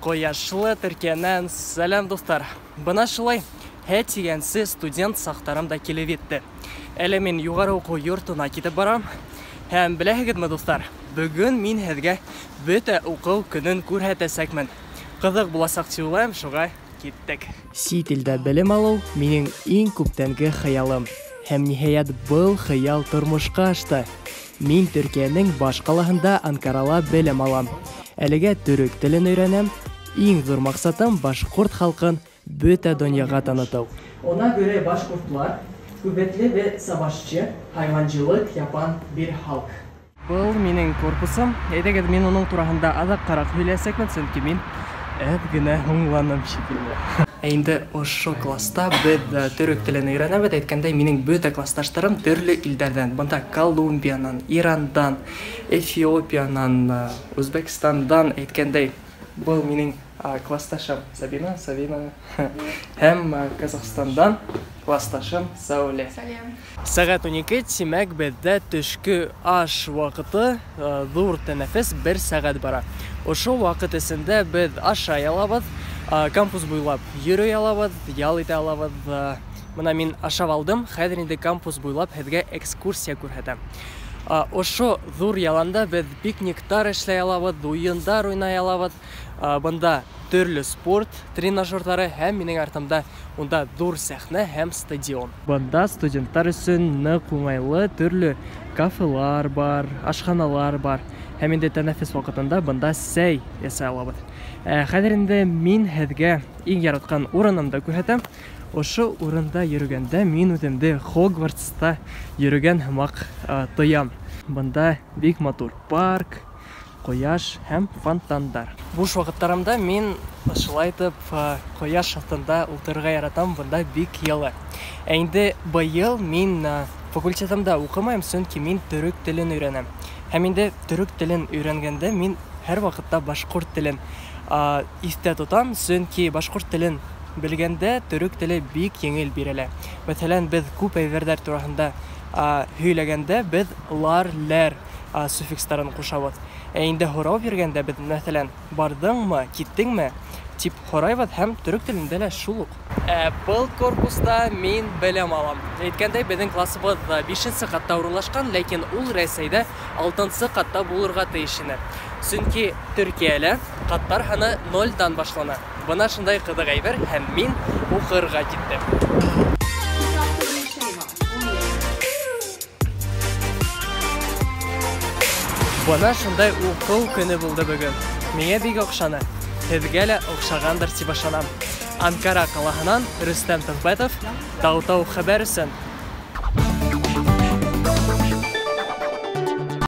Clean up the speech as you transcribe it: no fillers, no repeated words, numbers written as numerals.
Ҡояшлы Төркиәнән сәләм, дуҫтар! Бына шулай һә тигәнсе студент саҡтарым да килеп етте. Әле мин юғары уҡыу йортона китеп барам. Һәм беләһегеҙме, дуҫтар, бөгөн мин һеҙгә бөтә уҡыу көнөн күрһәтәсәкмен. Ҡыҙыҡ буласаҡ тип уйлайым, шуға киттек. Сит илдә белем алыу минең иң күптәнге хыялым. Һәм ниһайәт был хыял тормошҡа ашты. Мин Төркиәнең баш ҡалаһында Анкарала белем алам. Әлегә төрөк телен өйрәнәм. Иң ҙур маҡсатым башҡорт халҡын бөтә донъяға танытыу. Ona göre başkurtlar kuvvetli ve savaşçı, hayvancılık yapan bir halk. Был минең корпусым. Әйҙәгеҙ, мин уның тураһында аҙаҡҡараҡ һөйләсәкмен, сөнки мин әҙ генә һуңланым шикелле. Ә инде ошо класста беҙ төрөк телен өйрәнәбеҙ. Әйткәндәй, минең бөтә классташтарым төрлө илдәрҙән. Бында Колумбиянан, Ирандан, Эфиопиянан, Үзбәкстандан, әйткәндәй, был минең классташым Сабина, Сабина һәм Казахстандан классташым Сәүлә. Сәләм. Сәғәт 12, тимәк, беҙҙә төшкө аш ваҡыты, ҙур тәнәфес бер сәғәт бара. Ошо ваҡыт эсендә беҙ ашай алабыҙ, кампус буйлап йөрөй алабыҙ, ял итә алабыҙ. Бына мин ашап алдым, хәҙер инде кампус буйлап һеҙгә экскурсия күрһәтәм. Ошо ҙур яланда беҙ пикниктар эшләй алабыҙ, уйындар уйнай алабыҙ. Бында төрлө спорт тренажерҙары һәм минең артымда унда ҙур сәхнә һәм стадион. Бында студенттар өсөн ныҡ уңайлы төрлө кафелар бар, ашханалар бар. Һәм инде тәнәфес ваҡытында бында сәй ясай алабыҙ. Хәҙер инде мин һеҙгә иң яратҡан урынымды күрһәтәм. Ошо урында йөрөгәндә мин үҙемде Хогвартста йөрөгән һымаҡ тоям. Бында бик матур парк, ҡояш һәм фонтандар. Буш ваҡыттарымда мин шулай итеп ҡояш аҫтында ултырырға яратам, бында бик йылы. Ә инде быйыл мин факультетымда уҡымайым, сөнки мин төрөк телен өйрәнәм. Һәм инде төрөк телен өйрәнгәндә мин һәр ваҡытта башҡорт телен иҫтә тотам, сөнки башҡорт телен белгәндә төрөк теле бик еңел бирелә. Мәҫәлән, беҙ күп әйберҙәр тураһында һөйләгәндә беҙ лар, ләр суффикстарын ҡушабыҙ. Ә инде һорау биргәндә беҙ, мәҫәлән, барҙыңмы, киттеңме тип һорайбыҙ, һәм төрөк телендә лә шул уҡ. Был корпуста мин белем алам. Әйткәндәй, беҙҙең классыбыҙ бишенсе ҡатта урынлашҡан, ләкин ул Рәсәйҙә алтынсы ҡатта булырға тейеш ине. Сөнки Төркиәлә ҡаттар һаны нолдән башлана. Бына шундай ҡыҙыҡ әйбер, һәм мин уҡырға киттем. Бына шундай уҡыу көнө булды бөгөн. Миңә бик оҡшаны. Һеҙгә лә оҡшағандыр тип ышанам. Анкара ҡалаһынан Рөстәм Төхбәтов, Тау-Тау хәбәр өсөн.